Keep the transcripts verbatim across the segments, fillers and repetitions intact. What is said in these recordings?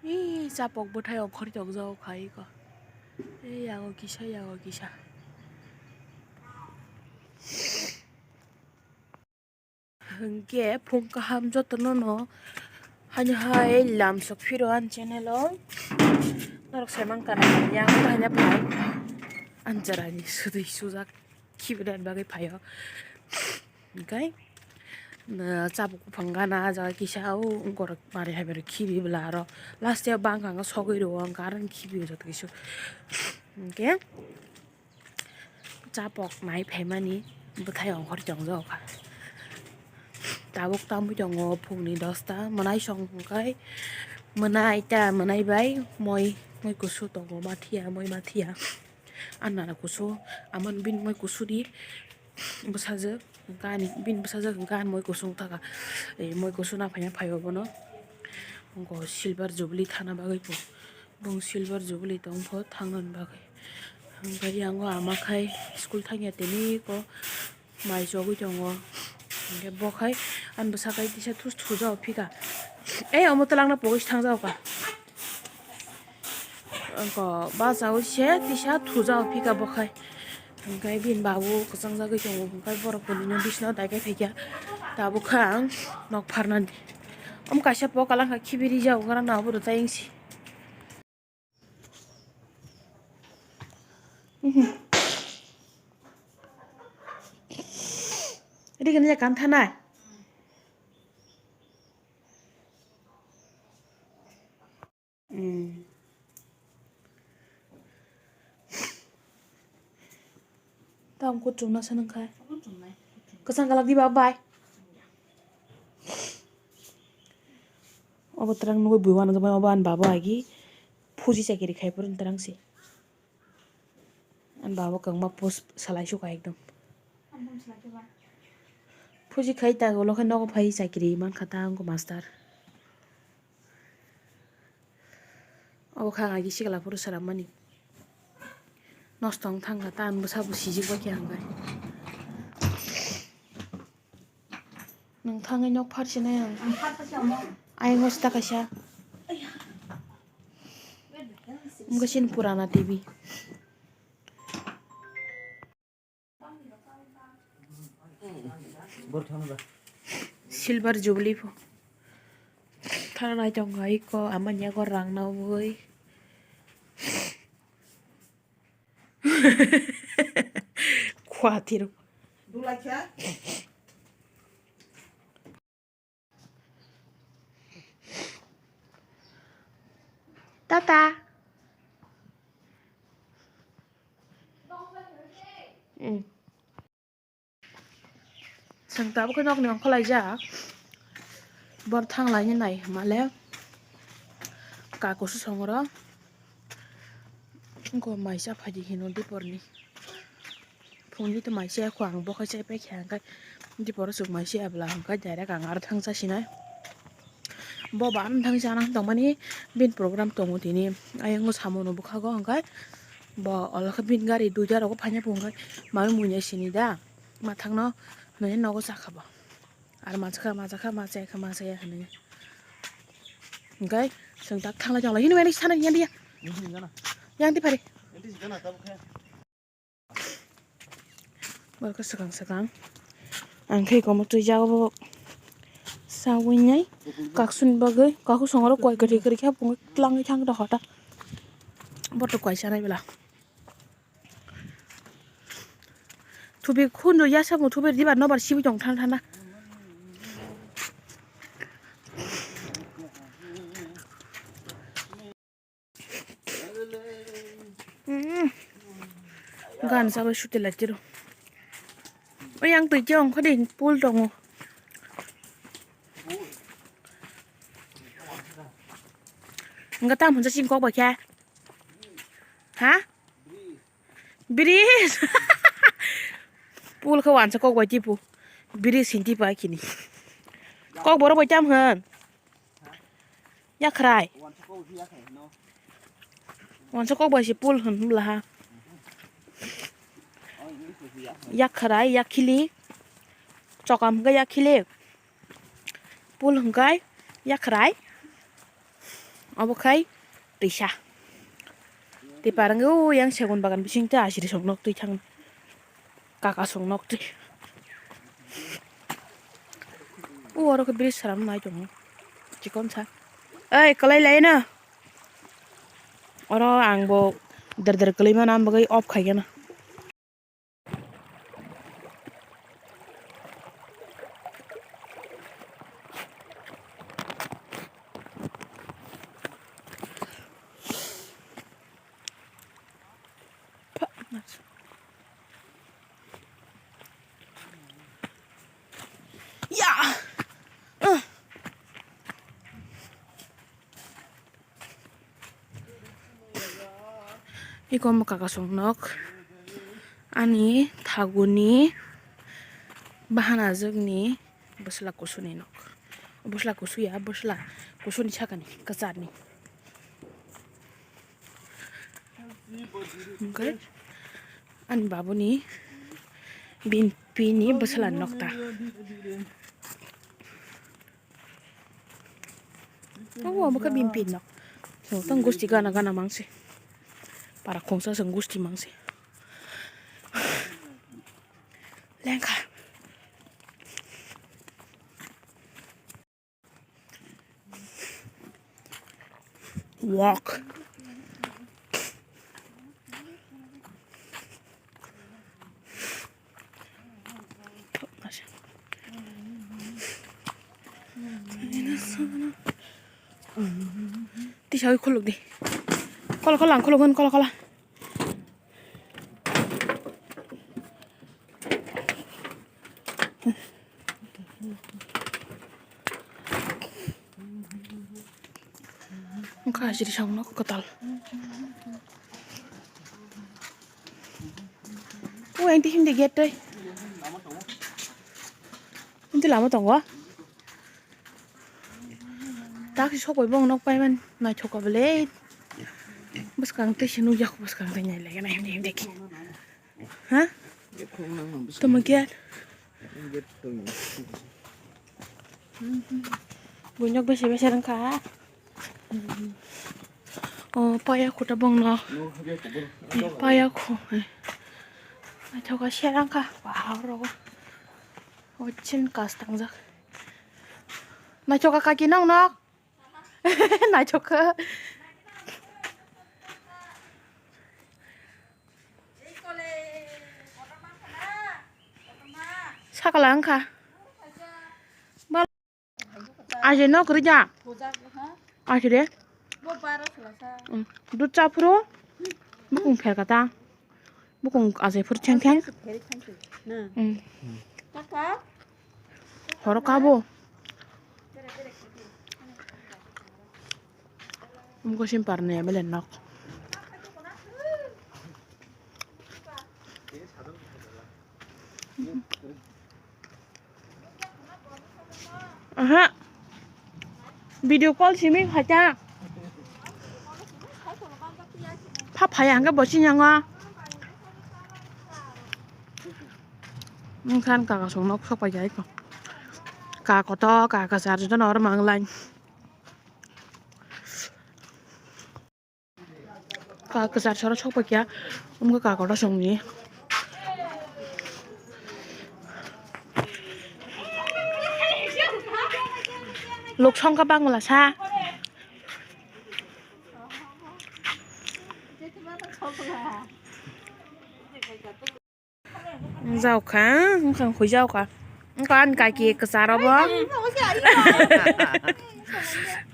Ee, chapok bwthai ongkhorwi tongjak kha eko. Ee, yago kisa, yago kisa. Hwnkhe phung kaham jotono no haino hai lamsok phiro ani channel o. Norok sai mankha na yang haino phai anjarani sudui sujak khibidani bagwi phaio. Hwnkhe, na, chabuk buphang gana ah jaga kisa o borok manwi hai bai rw khibi bwla aro last o bangkha hwnka sogwi rwo hwnka aro khibi o joto kisa. Hwnkhe chapok nai phaimani bwthai ongkhor tongjak kha. Tabuk tamwi tongo phungni dosta, mwnai song hwnkhe mwnai ta mwnai bai moi, moi kusu tongo mathiya, moi mathiya. Anna kusu, amon bini moi kusu di. Bwsajwk hwnkhe ani, bini bwsajwk hwnkhe ani moi kusu wngkha, eh, moi kusu naphaina phaibo bono. Wngkha silver jubilee thana bagwi bo, bong silver jubilee tongkho thangnani bagwi. Hwnkhe yango ama khai school thangya tini ko mai chogwi tongo. Hwnkhe bo khai ani bwsa khai tisa thus thujago phika. Ei omo twlangna pogwi se thangjago kha. Wngkha bachaui se tisa thujago phika bo khai. Hwnkhe bini babu kwchangjagwi tongo, hwnkhe borok tini bisino daikai phaikha. Tabuk kha ang nok pharnani. Omo kaisa pokal wngkha khibi rijak, oro na obo rwchai wngsi. Rikini ya kan thanai. Hmm. Tamo kuchung na sanang khai. Kwchang kalak di ba bai. Obo terang nugui bui wan gama obo an baba agi phuji chakiri khai purun terang si. An baba kangma post salai suka ekdom. Phuji khai ta ulo khai nogo phai chakiri man kha ta wngkha master. Obo kha ang agi sikla phuru swrammani. Nosto wng thang kha ta ang bwsa bo sijik bai khe ang bai. Nwng thangwi nok pharsinai ang. Ang pharsa se omo. Ayang hosta kaisa. Ayah. Wngkha sini purana T V. Silver jubilee pho. Thana nai tong hai ko amanya ko rang na oi. Khuatir. Tata. Mm. Chwng tabuk khe nokni ongkhorlaijak. Bor thanglaini nai hwnmale kakusu songro. Wngkha maisa phaidi hino diporni. Phungni to maisa yakho ang bo khai chai paikha hwnkhe diporo chwng maisa ya bwla hwnkhe direct ang aro thang chasinai. Bo ba ang thang chana tongmani bini program tongo tini. Ayang samung no bwkhago hwnkhe bo olo khe bini gari duida rogo phaina phunukhe mami muiya sini da. Mathangno hinwi nogo chakha bo. Ar ma chakha, ma chakha, ma chaya kha, ma chaya hinwi. Hwnkhe chwng tak thanglai thanglai hini mani sana yang dia. Yang di phari. Borok swkang swkang. Ang khe komo twi jago bo. Sawi nai. Kaksuni bagwi. Kaku songoro koi kwrwi kwrwi khe phungo tlangwi thang da hota. Boto koi sanai bela. Thubi khunju yasa bo thubi dibar nobar sibi tong thana thana. Mm. Gan sabai suti lai tiro. Oi ang twi chong khodi pul tongo. Nga tam hunja sing kok bai kha. Ha? Bridge. Pul khe wansa kok bai tipu. Bridge sin tipa kini. Kok borok bai tam hwn. Yakhrai. Wansa kok bai si pul hwn bwla ha. Yakhrai, yakhili. Chokam hwnkhe yakhili. Pul hwnkhe yakhrai. Obo khai twisa. Tei parang o yang segun bagan bising tei asiri song nok twi thang. Kaka song nok twi. O oro khe bridge saram nai tongo. Chikon sa. Oi, kwlai lai na. Oro ang bo der der kwlai mano, ang bagwi off khai gana. Ya. Iko omo kaka song nok. Ani thaguni bahanajwkni bwsla kusuni nok. Bwsla kusu ya, bwsla kusuni sakani kwcharni. Hwnkhe ani babuni bimpini bwsla nokta. Obo, obo khe bini pin nok. Chwng tong gusti gana gana mangsi. Para khungsa chwng gusti mangsi. Lengkha. Walk. Tisa oi khuluk di. Kola kola ang khuluk hwn kola kola. Wngkha asiri song nok kwtal. O ang tihim de gate tei. Inti lama tongo. Taksi sokbai bong nok paiman naithok ka bwle. Bwskang tei se nukya bwskang tei nai laiga nai himdi himdi ki. Ha? Tamo gate. Buinok bese bese rangkha. O paya khuta bongno. Paya khu. Naithoka serang kha. Wow rogo. O chin kas tangjak. Naithoka kaki nong nok. Naithoka. Sakala wngkha. Aje no kwrwi ja. Aje de. Dut cha phuru. Bukung pher kata. Bukung aje phuru cheng cheng. Horo kabo. Umko sim parne belen nok. Aha. Video call simi phaita. Pha phaya hangke bosi nyango. Nungkhan kaka song nok sok pai jai ko. Ka koto ka kasar joto nor manglai. Ka kwchar soro sok paikha, wngkha ka kotor songni. Lok songkha bangla sa. Wngjaokha, wngkha, huijaokha. Wngkha ani kaki kwcharo bo.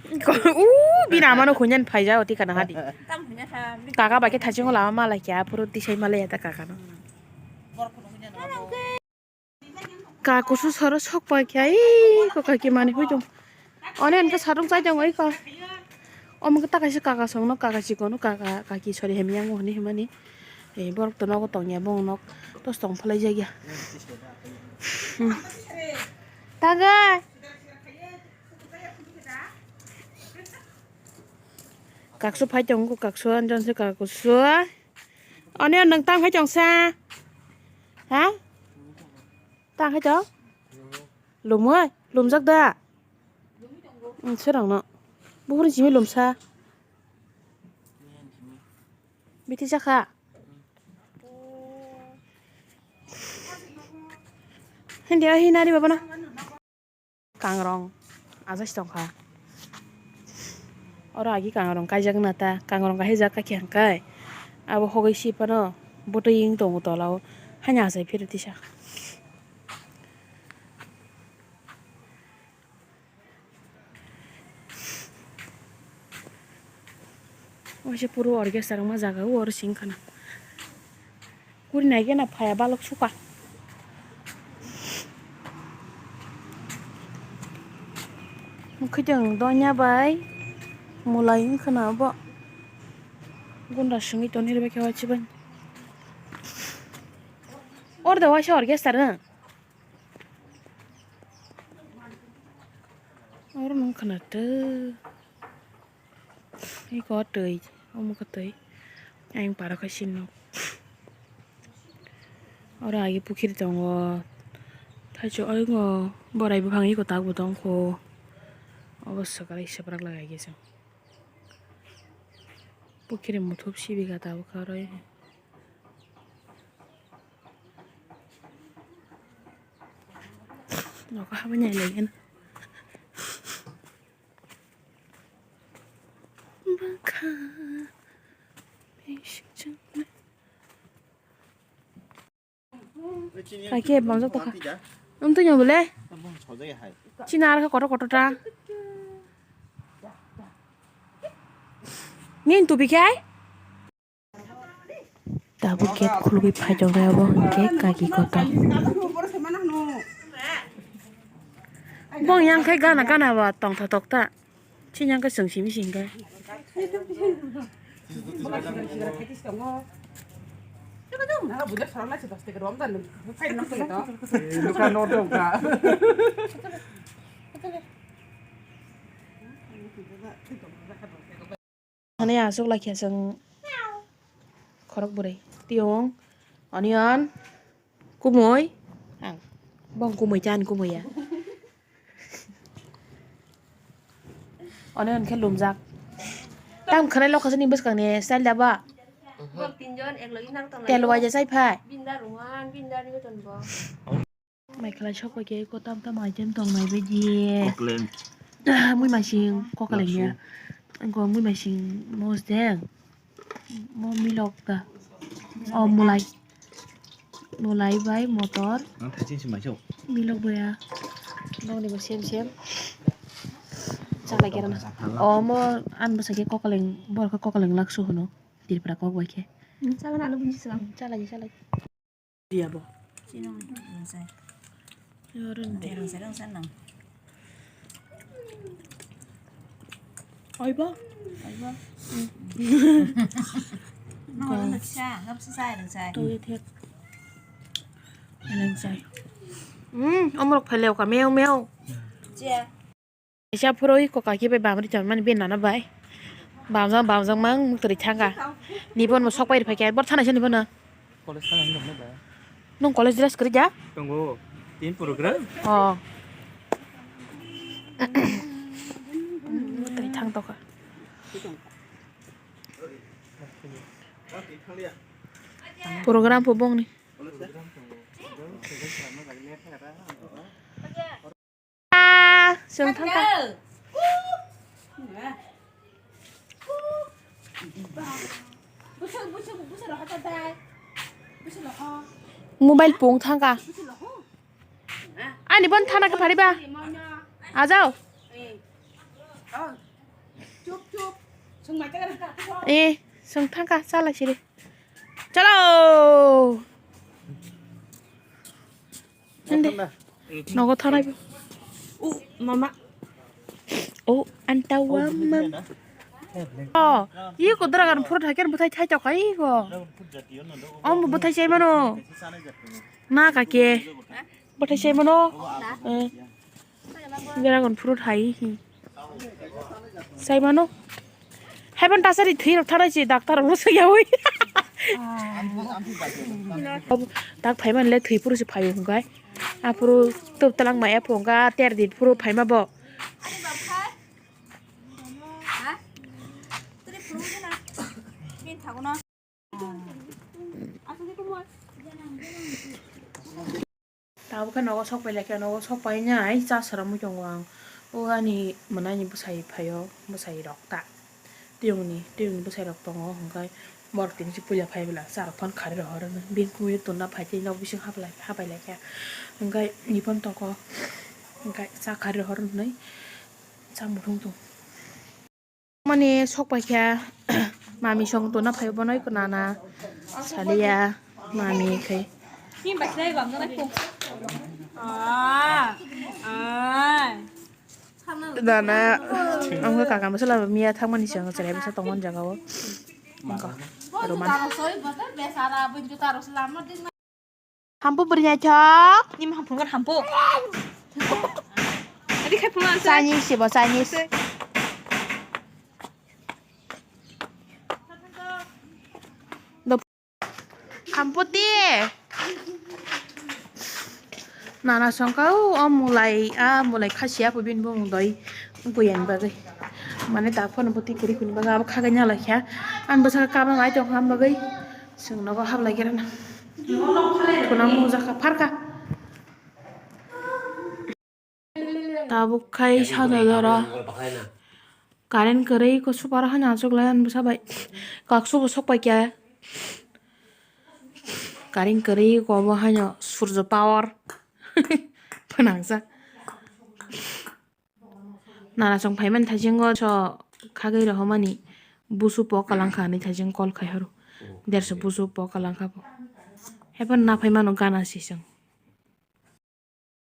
Uuu, bini amano huinani phaijao, tikana hadi. Kaka bai khe thaisingo lama malai khe, aphuru tisai malai ya ta kakano. Ka kusu soro sok pai khe, ai, ko kaki mani hui tong. One hwnkhe satung chai tongo iko. Omo khe ta kaisa kaka songno, kaka chikon no, kaka kaki sori hamya wngo hinwi hwnmani. Eh, borok to nogo tongya, bongni nok tos tong phalai jakya. Hmm. Tagai. Kaksu phai tongo, kaksu anjon se kaksu. One nwng tang phai tongsa. Ha? Tang phai tong? Lumoi? Lumjak da? Sirangno. Buphuru simi lumsa. Biti jakha. Hindi ahi nari baba na. Kangrong. Aja si tongkha. Oro agi kangrong kaijak na ta. Kangrong kaijak kha khe hwnkhe. Abo hogwi si phano bwtwi wng tongo tola o. Haino achai phiro tisa. Waisa puro orchestra wngma jaga o oro sing khana. Kuri nai gana phaya balok suka. Mwkhwtwng donya bai mwlai wng khana bo. Gunda sungwi tonwi rwbaikhe waisa bai. Oro da waisa orchestra na. Oro nung khwnato. Iko twi, omo khe twi. Ayang para khe sino. Oro agi pukhiri tongo. Thaichuk ayongo borai buphang iko tak bo tongkho. Obo swkang swprak lagai khe chwng. Pukhiri muthub sibi gata bwkha rwi. Nogo habani lai gana. Bwkha. Kake bonjak tokha. Wng twi bole. Chini arokhe kotor kotor ta. Nini tupi khe ai? Tabuk gate khulugwi phai tongnai obo hwnkhe kaki kotor. Bong yang khe gana gana ba tongtha tokta. Chini yang khe chwng simi singkhe. Hani aswk laikha chwng khorok bwrwi. Tiyung, onion, kumui, ang. Bong kumui chan kumui ya. Onion khe lumjak. Tam khwnai lokha sini bwskang ni style da ba? Bok tinjon ek logi nang tong laio. Tel waija chai phai. Bindar roman, bindar ni beton bo. Mai khlai sok bai khe eko tam tam item tong nai bai di. Kokleng. Mui masing kokleng ya. Lasu. Engko mui masing mos deng. Mo milok da. Oh, mulai. Mulai bai motor. Ang thaiching si maisok. Milok bai ya. Nokni bo sem sem. Chalai khe rana. Oh, mo an bwsa khe kokleng, bor khe kokleng laksu hwno. Tripura kok bai khe. Hmm, chala na alu bunchi song. Chalai, chalai. Dia bo. Sino, rungsai. Yo, rung de. Rungsai, rungsai nang. Oi bo. Oi bo. Nang, nang, sa, nang, sa, sa, rungsai. Tui thek. Rungsai. Hmm, omrok pheleo ka, meo, meo. Chia. Kaisa phurui kokaki bai bamri chonmani bini nana bai. Bamjak, bamjak mang muktwrwi thangkha. Nibon bo sok pai rwphaikha, bor thana se nibon no. College thana hinwi rwkhe ba? Nwng college dress kwrwi ja? Tongo. Tin program? Oh. Muktwrwi thang tokha. Program pho bongni. Ah, chwng thangkha. Mobile pung thangkha. Ani bon thana khe phariba. Ajao. Eh, chwng thangkha chala siri. Chalo. Hindi. Nogo thanai bo. O mama. O antawa mam. O, iko dora gan phuru thai ken bwthai thai tok hai iko. Om bwthai sai mano. Na kake. Bwthai sai mano. Eh. Dragon fruit hai hi. Sai mano. Haiban tasari thwi rok tharai si doctor rok sai yawi. Tak phai man le thwi puru si phaio hwngai. Apuru tup talang maya phunga ter din puru phai ma bo. Abo khe nogo sok pai lai khe, nogo sok pai nai cha swrwngwi tongo ang. O ani mwnai ni bwsai phaio, bwsai rok ta. Tiyungni, tiyungni bwsai rok tongo, hwnkhe borok tini se puila phai bwla cha rok phano khari rohor hwnwi. Bini kumuiyo tonna phai tei nok bising hapai lai, hapai lai khe. Hwnkhe ni phano toko, hwnkhe cha khari rohor hwnwi cha muthung thung. Mani sok pai kha, mami song tonna phai bono eko nana saliya mami khai. Nana, ang khe kakan bwsala miya thangmani siyang cherai bwsa tongmani jaga o. Ang khe roman. Hampu bwrwi naithok. Nima hampu ngan hampu. Adi khai phungan sa. Chinese se bo Chinese. Hampu ti. Nana songkha o, o mulai, a mulai khasiya po bini bumung doi buyan bagwi. Mane tak phano bwtwi kwrwi kwrwi bagwi abo khagai nalai kha. Ang bwsakhe kabang ai tongkha am bagwi. Chwng nogo hablai khe rwna. Khuna mung jakha pharkha. Tabuk khai sana dara. Current kwrwi ko super haino achuk lai ani bwsa bai. Kaksu bo sok pai kha. Current kwrwi ko bo haino surjo power. Phanangsa. Nana song phaimani thaisingo so khagwi rohormani busu po kalangkha hinwi thaising call khai horo. Derso busu po kalangkha bo. Hepan na phaimano gana sisong.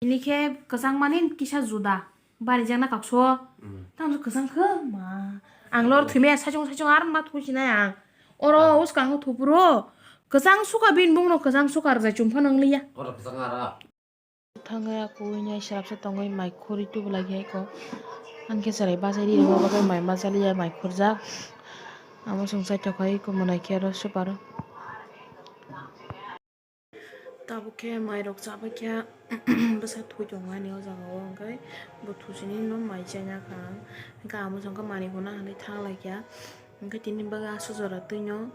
Ini khe kwchang mani kisa juda. Bari jana kakso. Tamo kwchang khe ma. Ang lor thumia saichung saichung ar ma thusinai ang. Oro uskang thupuro. Kwchang suka bin bungno kwchang suka rwjai chumphano wngliya. Thangwi aku wngya srapsa tongwi mai khurwi tubulai khe eko. Ani khe chwrai bachai ri rwma bagwi mai ma chaliya mai khurjak. Amo chwng chaithok khai eko mwnai khe aro super o. Tabuk khe mai rok chabai khe bwsa thwi tongo ani o jaga o, hwnkhe bo thuchini no mai chai na kha ang, hwnkhe amo chwng khe manwi huna hinwi thang lai kha. Hwnkhe tini bagwi aswk jora twino,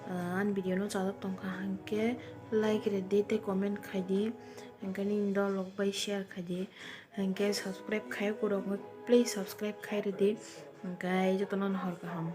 ah, ani video no chajak tongkha, hwnkhe like rwdi tei comment khaidi, hwnkhe nini dol rok bai share khaidi, hwnkhe subscribe khaiya kwrwngwi please subscribe khai rwdi, hwnkhe jotono no hor kaham.